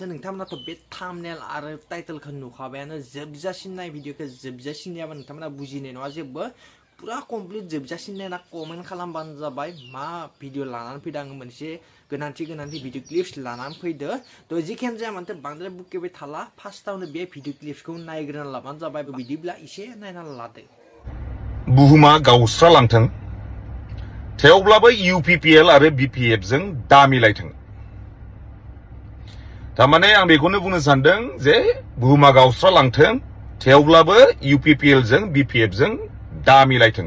माथो नोंथांमोनाथ' बे थाम्बनेल आरो टाइटेलखौ नुखाबायानो जोबजासिन नाय भिडिअखौ जोबजासिन नायाबा नोंथांमोना बुजिनाय नङा जेबो पुरा कमप्लिट जोबजासिन नायना कमेन्ट खालामबानो जाबाय मा भिडिअ लानानै फैदों आङो मोनसे गोनांथि भिडिअ क्लिप्स लानानै फैदो थ' जिखियानो जाया माथो बांद्राय बुकेबाय थाला फार्स्टआवनो बे भिडिअ क्लिप्सखौ नायग्रोना लाबानो जाबाय बिदिब्ला एसे नायना लादो बुहुमा गावस्रालांथों थेवब्लाबो इउपिपिएल आरो बिपिएफ जों दा मिलायथों थारमाने आं बेखौनो बुंनो सानदों जे बुहुमा गावस्रालांथों थेवब्लाबो इउपिपिएल जों बिपिएफ जों दा मिलायथों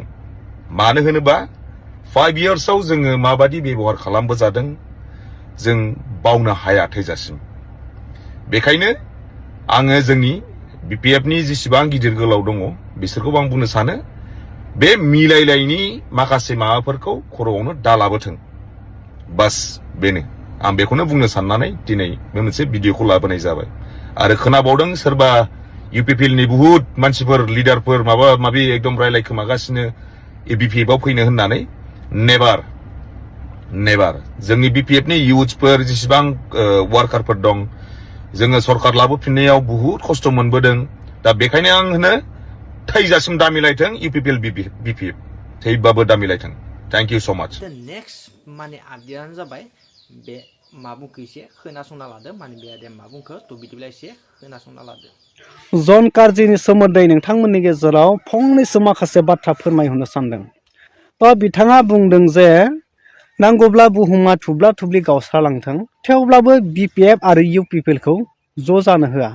मानो होनोबा 5 इयार्सआव जोङो माबादि बेबहार खालामबोजादों जों बावनो हाया थैजासिम बेखायनो आङो जोंनि बिपिएफनि जेसेबां गिदिर गोलाव दङ बिसोरखौ आं बुंनो सानो बे मिलायलायनि माखासे माबाफोरखौ खर'आवनो दालाबोथों बास बेनो आं बेखौनो बुंनो साननानै दिनै बे मोनसे भिडिअखौ लाबोनाय जाबाय आरो खोनाबावदों सोरबा इउपिपिएलनि बहुत मानसिफोर लिडारफोर माबा माबि एकदम रायलायखोमागासिनो बिपिएफआव फैनो होननानै नेभार जोंनि बिपिएफनि इउथ्सफोर जेसेबां वार्कारफोर दं जोङो सरकार लाबोफिननायाव बहुत खस्थ' मोनबोदों दा बेखायनो आं होनो थैजासिम दा मिलायथों इउपिपिएल बिपिएफ थैबाबो दा मिलायथों थैंक यू सो माच नेक्स्ट माने आपडेटआनो जाबाय बे मा बुंखो एसे खोनासंना लादो माने बे आदाया मा बुंखो थ' बिदिब्ला एसे खोनासंना लादो जन कार्जिनि सोमोन्दै नोंथांमोननि गेजेराव फंनैसो माखासे बाथ्रा फोरमायहरनो सानदों थ' बिथाङा बुंदों जे नांगौब्ला बुहुमा थुब्ला थुब्लि गावस्रालांथों थेवब्लाबो बिपिएफ आरो इउपिपिएलखौ ज' जानो होआ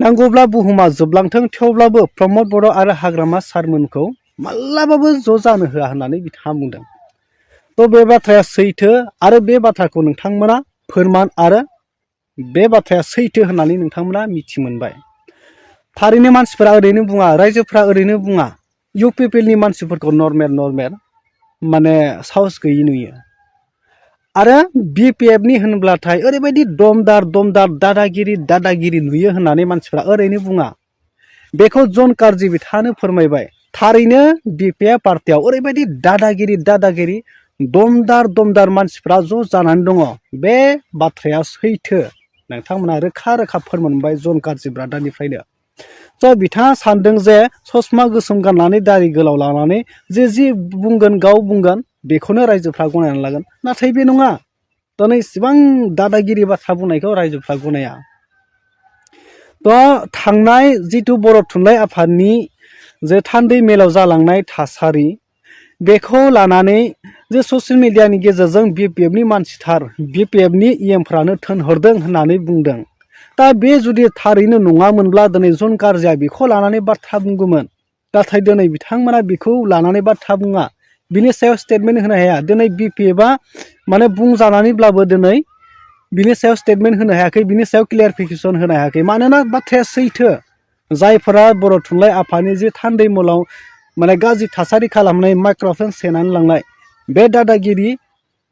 नांगौब्ला बुहुमा जोबलांथों थेवब्लाबो प्रमद बर' आरो हाग्रामा सारमोनखौ माब्लाबाबो ज' जानो होआ होननानै बिथाङा बुंदों थ' बे बाथ्राया सैथो आरो बे बाथ्राखौ नोंथांमोना फोरमान आरो बे बाथ्राया सैथो होननानै नोंथांमोना मिथि मोनबाय थारैनो मानसिफोरा ओरैनो बुङा रायजोफोरा ओरैनो बुङा इउपिपिएलनि मानसिफोरखौ नर्मेल माने साहस गैयि नुयो आरो बिपिएफनि होनब्लाथाय ओरैबायदि दमदार दादागिरि नुयो होननानै मानसिफोरा ओरैनो बुङा बेखौ जन कार्जि बिथाङानो फोरमायबाय थारैनो बिपिएफ पार्टियाव ओरैबायदि दादागिरि दमदार मानसिफ्रा ज' जानानै दङ बे बाथ्राया सैथो नोंथांमोना रोखा फोरमान मोनबाय जन कार्जि ब्रादारनिफ्रायनो स' बिथाङा सानदों जे ससमा गोसोम गाननानै दारि गोलाव लानानै जि बुंगोन गाव बुंगोन बेखौनो रायजोफ्रा गनायनानै लागोन नाथाय बे नङा दिनै इसिबां दादागिरि बाथ्रा बुंनायखौ रायजोफ्रा गनाया थ' थांनाय जिथु बर' थुनलाइ आफादनि जे थान्दै मेलाव जालांनाय थासारि बेखौ लानानै जे ससियेल मिडियानि गेजेरजों बिपिएफनि मानसिथार बिपिएफनि इएमफ्रानो थोनहरदों होननानै बुंदों दा बे जुदि थारैनो नङामोनब्ला दिनै जन कार्जिया बेखौ लानानै बाथ्रा बुंगौमोन नाथाय दिनै बिथांमोना बेखौ लानानै बाथ्रा बुङा बिनि सायाव स्टेटमेन्ट होनो हाया दिनै बिपिएफआ माने बुंजानानैब्लाबो दिनै बिनि सायाव स्टेटमेन्ट होनो हायाखै बिनि सायाव क्लियारिफिकेसन होनो हायाखै मानोना बाथ्राया सैथो जायफोरा बर' थुनलाइ आफादनि जे थान्दै मलाव माने गाज्रि थासारि खालामनाय माइक्र'फन सेनानै लांनाय बे दादागिरि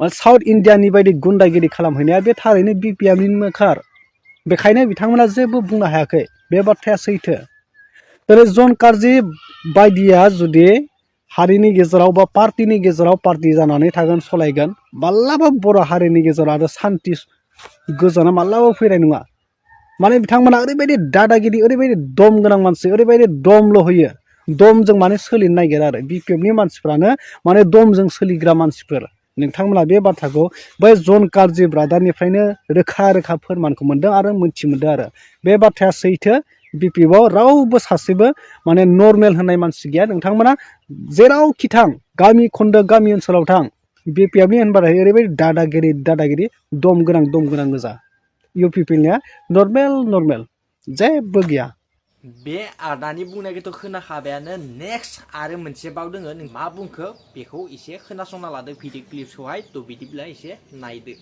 साउथ इण्डियानि बायदि गुन्दागिरि खालामहैनाया बे थारैनो बिपिएफनिनो खार बेखायनो बिथांमोना जेबो बुंनो हायाखै बे बाथ्राया सैथो दिनै जन कार्जि बायदिया जुदि हारिनि गेजेराव बा पार्टिनि गेजेराव पार्टि जानानै थागोन सलायगोन माब्लाबा बर' हारिनि गेजेराव आरो सान्थि गोजोना माब्लाबाबो फैनाय नङा माने बिथांमोना ओरैबायदि दादागिरि ओरैबायदि दम गोनां मानसि ओरैबायदि दमल' होयो दमजों माने सोलिनो नागिरा आरो बिपिएफनि मानसिफ्रानो माने दमजों सोलिग्रा मानसिफोर नोंथांमोना बे बाथ्राखौ बै जन कार्जि ब्रादारनिफ्रायनो रोखा फोरमानखौ मोनदों आरो मोनथि मोनदों आरो बे बाथ्राया सैथो बिपिएफआव रावबो सासेबो माने नर्मेल होननाय मानसि गैया नोंथांमोना जेरावखि थां गामि खन्दो गामि ओनसोलाव थां बिपिएफनि होनबाथाय ओरैबायदि दादागिरि दम गोनां गोजा इउपिपिएलनिया नर्मेल जेबो गैया बे आदानि बुंनायखौथ' खोनाखाबायानो नेक्स्ट आरो मोनसे बाव दोङो नों मा बुंखो बेखौ एसे खोनासंना लादो भिडिअ क्लिप्सखौहाय थ' बिदिब्ला एसे नायदो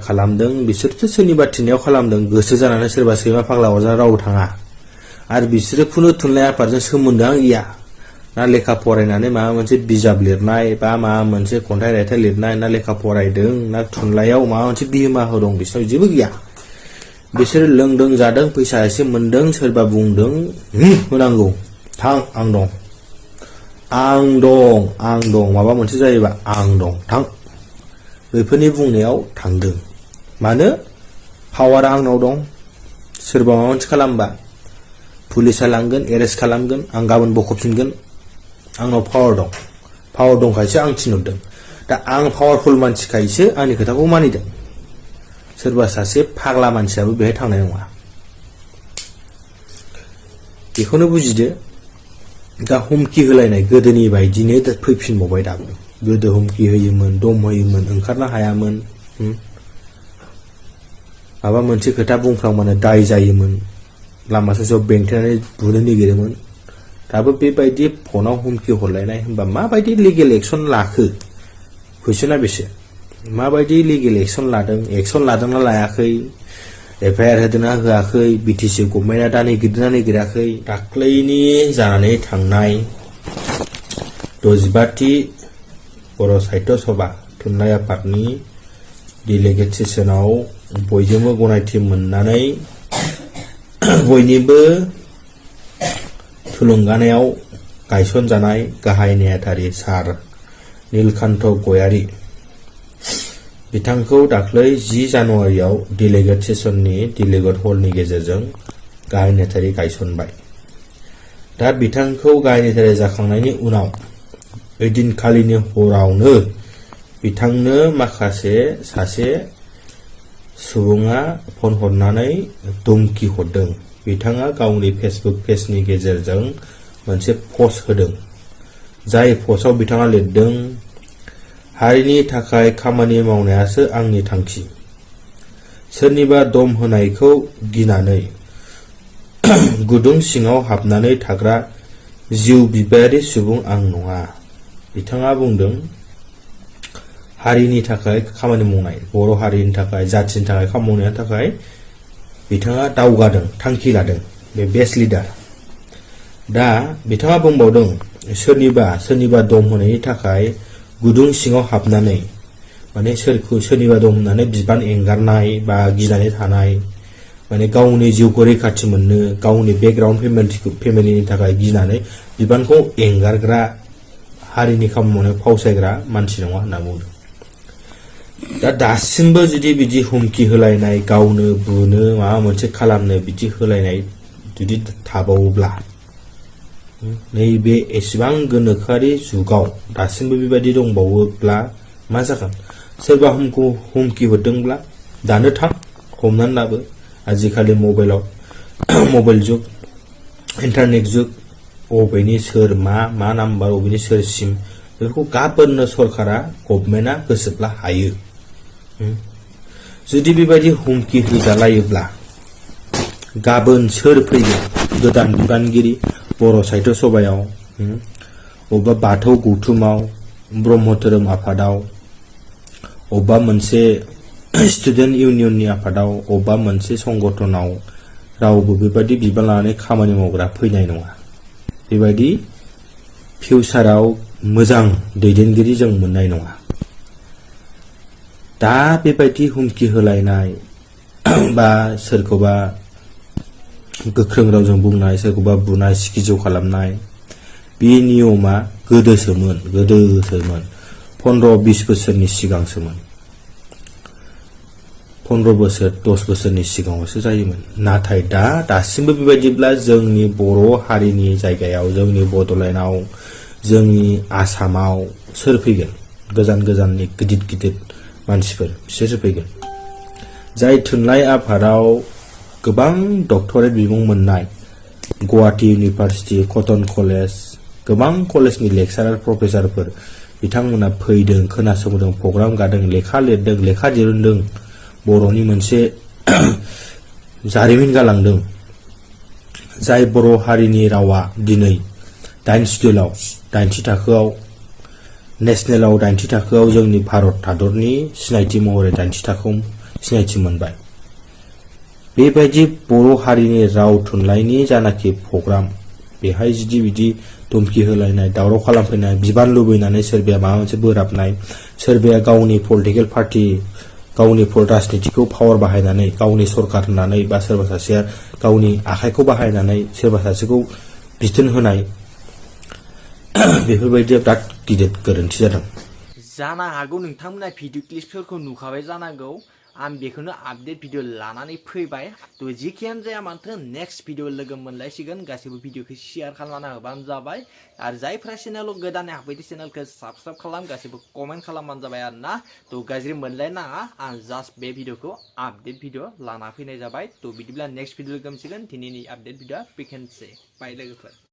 खालामदों बिसोरथ' सोरनिबा थिननायाव खालामदों गोसो जानानै सोरबा सैमा फाग्ला अरजाना रावबो थाङा आरो बिसोरो खुनु थुनलाइ आफादजों सोमोन्दोआनो गैया ना लेखा फरायनानै माबा मोनसे बिजाब लिरनाय बा माबा मोनसे खन्थाइ रायथाइ लिरनाय ना लेखा फरायदों ना थुनलाइयाव माबा मोनसे बिहोमा होदों बिसोरनाव जेबो गैया बिसोरो लोंदों जादों फैसा एसे मोनदों सोरबा बुंदों होनांगौ थां आं दं माबा मोनसे जायोबा आं दं थां बेफोरनि बुंनायाव थांदों मानो पावारा आंनाव दं सोरबा माबा मोनसे खालामबा पुलिसा लांगोन एरेस्ट खालामगोन आं गाबोन बख'फिनगोन आंनाव पावार दंखायसो आं थिनहरदों दा आं पावारफुल मानसिखायसो आंनि खोथाखौ मानिदों सोरबा सासे फाग्ला मानसियाबो बेहाय थांनाय नङा बेखौनो बुजिदो दा हुमखि होलायनाय गोदोनि बायदिनो फैफिनबावबाय दाबो गोदो हुमखि होयोमोन दम होयोमोन ओंखारनो हायामोन माबा मोनसे खोथा बुंफ्लांबानो दाय जायोमोन लामा ससेयाव बेंथेनानै बुनो नागिरोमोन दाबो बेबायदि फनाव हुमखि हरलायनाय होनबा माबायदि लिगेल एक्सन लाखो कुइसना बेसे माबायदि लिगेल एक्सन लादोंना लायाखै एफआइआर होदोंना होआखै बिटिसि गभर्नमेन्टआ दा नागिरदोंना नागिराखै दाख्लैनि जानानै थांनाय 65थि बर' साहित्य सभा थुनलाइ आफादनि डेलिगेट सेसनाव बयजोंबो गनायथि मोननानै बयनिबो थुलुंगानायाव गायसनजानाय गाहाय नेहाथारि सार नीलकान्त गयारी बिथांखौ दाख्लै 10 जानुवारियाव डेलिगेट सेसननि डेलिगेट हलनि गेजेरजों गाहाय नेहाथारि गायसनबाय दा बिथांखौ गाहाय नेहाथारि जाखांनायनि उनाव ओइदिनखालिनि हरावनो बिथांनो सासे सुबुङा फन हरनानै धमखि हरदों बिथाङा गावनि फेसबुक पेजनि गेजेरजों मोनसे पस्ट होदों जाय पस्टआव बिथाङा लिरदों हारिनि थाखाय खामानि मावनायासो आंनि थांखि सोरनिबा दम होनायखौ गिनानै गुदुं सिङाव हाबनानै थाग्रा जिउ बिबायारि सुबुं आं नङा बिथाङा बुंदों हारिनि थाखाय खामानि मावनाय बर' हारिनि थाखाय जाथिनि थाखाय खामानि मावनायनि थाखाय बिथाङा दावगादों थांखि लादों बे बेस्ट लिडार दा बिथाङा बुंबावदों सोरनिबा दम होनायनि थाखाय गुदुं सिङाव हाबनानै माने सोरनिबा दम होनानै बिबान एंगारनाय बा गिनानै थानाय माने गावनि जिउखौ रैखाथि मोननो गावनि बेकग्राउन्ड फेमिलिनि थाखाय गिनानै बिबानखौ एंगारग्रा हारिनि खामानि मावनायाव फावसायग्रा मानसि नङा होनना बुंदों दा दासिमबो जुदि बिदि हुमखि होलायनाय गावनो बुनो माबा मोनसे खालामनो बिदि होलायनाय जुदि थाबावोब्ला नैबे एसेबां गोनोखोआरि जुगाव दासिमबो बेबायदि दंबावोब्ला मा जागोन सोरबा हुमखि हरदोंब्ला दानो थां हमनानै लाबो आजिखालि मबाइल जुग इन्टारनेट जुग अबेनि सोर मा नाम्बार अबेनि सोर सिम बेफोरखौ गाबोननो सरकारा गभर्नमेन्टआ गोसोब्ला हायो जुदि बेबायदि हुमखि होजालायोब्ला गाबोन सोर फैगोन गोदान बिबानगिरि बर' साहित्य सभायाव अबेबा बाथौ गौथुमाव ब्रह्म धोरोम आफादाव अबेबा मोनसे स्टुडेन्ट इउनियननि आफादाव अबेबा मोनसे संगठनाव रावबो बेबायदि बिबान लानानै खामानि मावग्रा फैनाय नङा बेबायदि फिउचाराव मोजां दैदेनगिरि जों मोननाय नङा दा बेबायदि हुमखि होलायनाय बा सोरखौबा गोख्रों रावजों बुंनाय सोरखौबा बुनाय सिकिजौ खालामनाय बे नियमा गोदोसोमोन 15-20 बोसोरनि सिगांसोमोन 15 बोसोर 10 बोसोरनि सिगाङावसो जायोमोन नाथाय दासिमबो बेबायदिब्ला जोंनि बर' हारिनि जायगायाव जोंनि बड'लेण्डआव जोंनि आसामाव सोर फैगोन गोजाननि गिदिर मानसिफोर बिसोरसो फैगोन जाय थुनलाइ आफादाव गोबां डक्टरेट बिमुं मोननाय गुवाहाटी इउनिभार्सिटी कटन कलेज गोबां कलेजनि लेक्सारार प्रफेसारफोर बिथांमोना फैदों खोनासंदों प्रग्राम गादों लेखा लिरदों लेखा दिहुनदों बर'नि मोनसे जारिमिन गालांदों जाय बर' हारिनि रावा दिनै 8 सिडुलाव 8थि थाखोआव नेशनेलाव 8थि थाखोआव जोंनि भारत हादरनि सिनायथि महरै 8थि थाखोआव सिनायथि मोनबाय बेबायदि बर' हारिनि राव थुनलाइनि जानाखि प्रग्राम बेहाय जुदि बिदि धमखि होलायनाय दावराव खालामफैनाय बिबान लुबैनानै सोरबाया माबा मोनसे बोराबनाय सोरबाया गावनि पलिटिकेल पार्टी गावनि राजनितिखौ पावार बाहायनानै गावनि सरकार होननानै बा सोरबा सासेया गावनि आखाइखौ बाहायनानै सोरबा सासेखौ बिथोन होनाय बेफोरबायदिया बिराद गिदिर गोरोन्थि जादों जानो हागौ नोंथांमोना भिडिअ क्लिपफोरखौ नुखाबाय जानांगौ आं बेखौनो आपडेट भिडिअ लानानै फैबाय थ' जिखियानो जाया माथो नेक्स्ट भिडिअ लोगो मोनलायसिगोन गासैबो भिडिअखौ शेयार खालामना होबानो जाबाय आरो जायफ्रा चेनेलाव गोदानै हाबफैदो चेनेलखौ साबस्क्राइब खालाम गासैबो कमेन्ट खालामबानो जाबाय आरो ना थ' गाज्रि मोनलायनाङा आं जास्ट बे भिडिअखौ आपडेट भिडिअ लाना फैनाय जाबाय थ' बिदिब्ला नेक्स्ट भिडिअ लोगो मोनसिगोन दिनैनि आपडेट भिडिअ बेखेनोसै बाय लोगोफोर